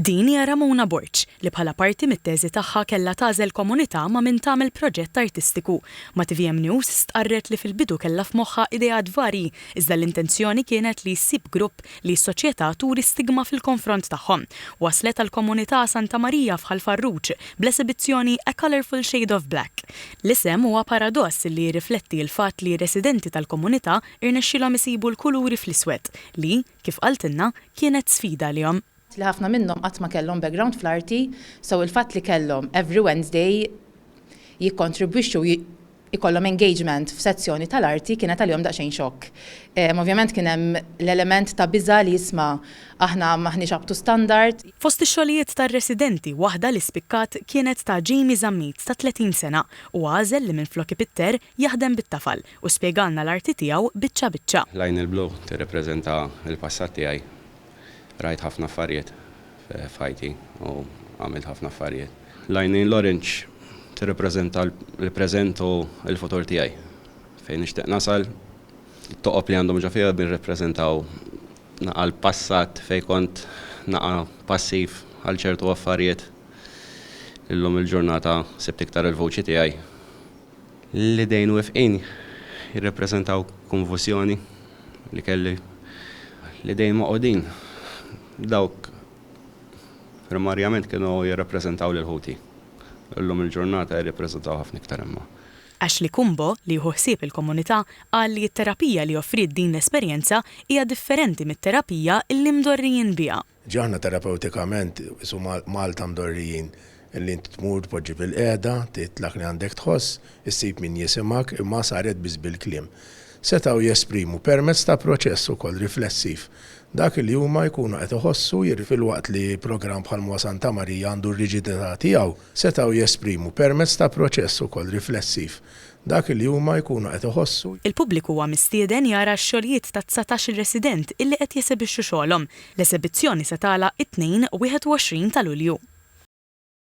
Din hija Ramona Borg, li bħala parti mit-teżi tagħha kellha tagħżel komunità ma' min tagħmel proġett artistiku. Ma' tvm News stqarret li fil-bidu kellha f'moħħha ideat varji, iżda l-intenzjoni kienet li ssib grupp li s-soċjetà turi stigma fil-konfront tagħhom. Waslet għall-komunità Santa Marija f'Ħal Farruġ bl-esebizzjoni A Colourful Shade of Black. L-isem huwa paradoss li jirrifletti l-fatt li r-residenti tal-komunità rnexxielhom isibu l-kuluri fl-iswed, li, kif qaltilna, kienet sfida għalihom. Li ħafna minnhom qatt ma kellhom background fl-arti, so il-fatt li kellhom every Wednesday jikkontribwixxu ikollhom engagement f'sezzjoni tal-arti kienet għalihom daqsxejn xokk. Ovvjament kien hemm l-element ta' biża' li isma' aħna m'aħniex up to standard. Fost ix-xogħlijiet tar-residenti, waħda li spikkat kienet ta' Jamie Zammit ta' 30 sena. Huwa għażel li minflok ipitter, jaħdem bit-tafal u spjegalna l-arti tiegħu biċċa biċċa. L-għajn il-blu tirrepreżenta l-passat tiegħi Rajt ħafna affarijiet f'ħajti u għamilt ħafna affarijiet. L-għajnejn l-orange tirrepreżenta l-preżent u l-futur tiegħi. Fejn nixtieq nasal, it-toqob li għandhom ġo fija jirrepreżentaw naqa' l-passat fejn kont naqa' passiv għal ċertu affarijiet. Illum il-ġurnata sibt iktar il-vuċi tiegħi. L-idejn wifqin jirrappreżentaw konvusjoni li kelli. L-idejn magħqudin, dawk primarjament kienu jirrappreżentaw lil ħuti. Illum il-ġurnata jirrappreżentaw ħafna iktar imma. Ashley Cumbo, li jieħu ħsieb il-komunità, qal li t-terapija li offriet din l-esperjenza hija differenti mit-terapija li mdorrijin biha. Ġa aħna terapewtikament, qisu Malta mdorrijin li inti tmur tpoġġi bilqiegħda, tgħid dak li għandek tħoss, issib min jisimgħek, imma saret biss bil-kliem. Setgħu jesprimu permezz ta' proċess ukoll riflessiv dak li huma jkunu qed iħossu filwaqt li programm bħal m'huwa Santa Marija għandu r-riġidità tiegħu, setgħu jesprimu permezz ta' proċess ukoll riflessiv dak li huma jkunu qed iħossu. Il-pubbliku huwa mistieden jara x-xogħlijiet ta' 19-il resident illi qed jesebixxu xogħolhom. L-esebizzjoni se tagħlaq it-Tnejn 21 ta' Lulju.